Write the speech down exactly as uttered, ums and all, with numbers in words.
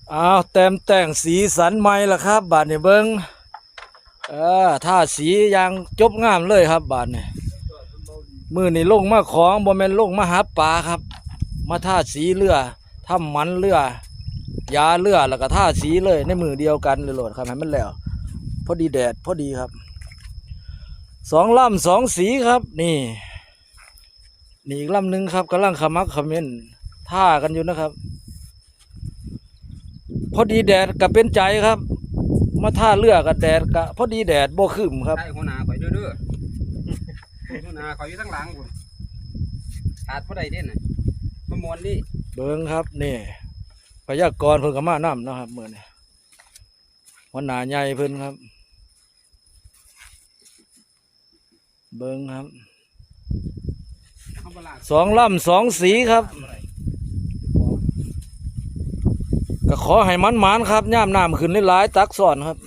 อ้าว แต้มแต่งสีสันใหม่ละครับ บาดนี้เบิ่ง เออ ทาสีอย่างจบงามเลยครับ บาดนี้ มื้อนี้ลงมาของบ่แม่นลงมาหาปลาครับ มาทาสีเรือ ทำหมันเรือ ยาเรือ แล้วก็ทาสีเลยในมื้อเดียวกันเลยโลดครับ ให้มันแล้ว พอดีแดด พอดีครับ สองลำสองสีครับ นี่ นี่อีกลำหนึ่งครับ กำลังขมักเขม้น ทากันอยู่นะครับ พอดีแดดก็เป็นใจครับ มาทาเรือกับแดดก็พอดีแดดบ่ครึ้มครับ ได้หัวหน้าข่อยเด้อเด้อ หัวหน้าข่อยอยู่ทางหลังพุ่น ขาดผู้ใดเด่นน่ะ มามวนนี่ เบิ่งครับ นี่ พยากรณ์เพิ่นก็มานำเนาะครับ มื้อนี้ หัวหน้าใหญ่เพิ่นครับ เบิ่งครับ สองลำสองสีครับ ก็ขอให้มันหมานครับ ยามน้ำขึ้นหลายๆ ตักซ้อนครับ